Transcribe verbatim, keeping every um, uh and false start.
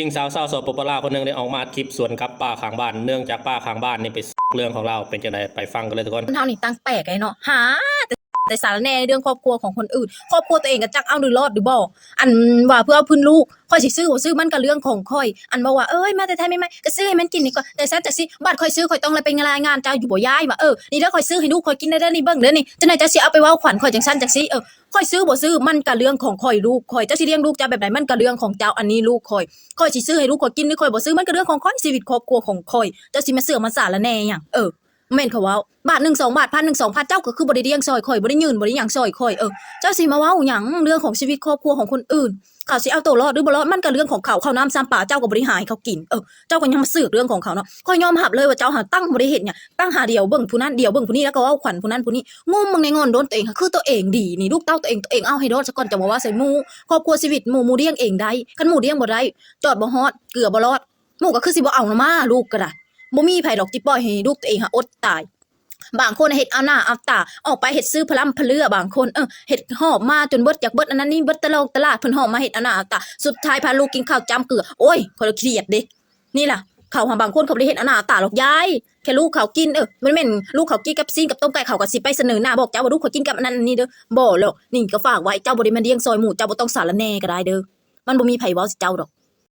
หญิงสาวชาวสปปลาวคนหนึ่งได้ออกมาอัดคลิปสวนกับป้าข้างบ้าน เนื่องจากป้าข้างบ้านนี่ไปเรื่องของลาว เป็นจังได๋ ไปฟังกันเลยทุกคน คนเฮานี่ตั้งแปลกไอ้เนาะ หาแต่ แต่สารแหน่เรื่องครอบครัวของคนอื่น ครอบครัวตัวเองก็จักเอาหรือรอดหรือบ่ อันว่าเพื่อเอาพื้นลูก ข้อยสิซื้อบ่ซื้อมันก็เรื่องของข้อย อันบอกว่า เอ้ย มาแต่ไทยใหม่ๆ ก็ซื้อให้มันกินนี่ก่อน แต่ซั่นจั่งซี้ บัดข้อยซื้อข้อยต้องเลยไปรายงานเจ้าอยู่บ่ยาย ว่า เออ นี่เด้อ ข้อยซื้อให้ลูกข้อยกินได้เด้อ นี่เบิ่งเด้อ นี่ จั่งใด๋เจ้าสิเอาไปเว้าขวัญข้อยจั่งซั่นจั่งซี้ เออ ข้อยซื้อบ่ซื้อมันก็เรื่องของข้อย ลูกข้อย เจ้าสิเลี้ยงลูกเจ้าแบบใดมันก็เรื่องของเจ้า อันนี้ลูกข้อย ข้อยสิซื้อให้ลูกข้อยกินหรือข้อยบ่ซื้อมันก็เรื่องของข้อย ชีวิตครอบครัวของข้อย เจ้าสิมาเสือกมาสารแหน่หยัง เออ แม่นเขาเว้า บาทหนึ่ง สองบาท พันหนึ่ง สองพัน เจ้าก็คือบ่ได้เลี้ยงซอยข้อย บ่ได้ยื่น บ่ได้หยังซอยข้อย เออ เจ้าสิมาเว้าหยัง เรื่องของชีวิตครอบครัวของคนอื่น เขาสิเอาตัวรอดหรือบ่รอดมันก็เรื่องของเขา ข้าวน้ำซ้ำปลาเจ้าก็บ่ได้หาให้เขากิน เออ เจ้าก็ยังมาเสือกเรื่องของเขาเนาะ ข้อยยอมรับเลยว่าเจ้าหาตั้งบ่ได้เฮ็ดหยัง ตั้งหาเดียวเบิ่งผู้นั้น เดียวเบิ่งผู้นี้ แล้วก็เว้าขวัญผู้นั้นผู้นี้ งมมึงในงอนโดนตัวเอง คือตัวเองดีนี่ ลูกเต้าตัวเอง ตัวเองเอาให้รอดซะก่อน จะมาว่าใส่หมู่ ครอบครัวชีวิตหมู่ หมู่เลี้ยงเองได้ คันหมู่เลี้ยงบ่ได้ จอดบ่ฮอด เกือบ่รอด หมู่ก็คือสิบ่เอามา ลูกก็ได้ บ่มีไผดอกที่ปล่อยให้ลูกตัวเองหาอดตาย บางคนเฮ็ดเอาหน้าเอาตา ออกไปเฮ็ดซื้อพะล่ำพะเลือ บางคน เออ เฮ็ดหอบมาจนเบิด อยากเบิดอันนั้นนี่ เบิดตะลงตลาด เพิ่นหอบมาเฮ็ดเอาหน้าเอาตา สุดท้ายพาลูกกินข้าวจ้ำเกลือ โอ้ย ข้อยเครียดเด้ นี่ล่ะ เขาหาบางคนเขาบ่ได้เฮ็ดเอาหน้าเอาตาหรอกยาย แค่ลูกเขากิน เออ มันแม่นลูกเขากินกับซีนกับต้มไก่ เขาก็สิไปเสนอหน้าบอกเจ้าว่าลูกเขากินกับอันนั้นอันนี้เด้อ บ่หรอก นี่ก็ฝากไว้ เจ้าบ่ได้มาเลี้ยงซอยหมู่ เจ้าบ่ต้องสารแหน่ก็ได้เด้อ มันบ่มีไผเว้าสิเจ้าดอก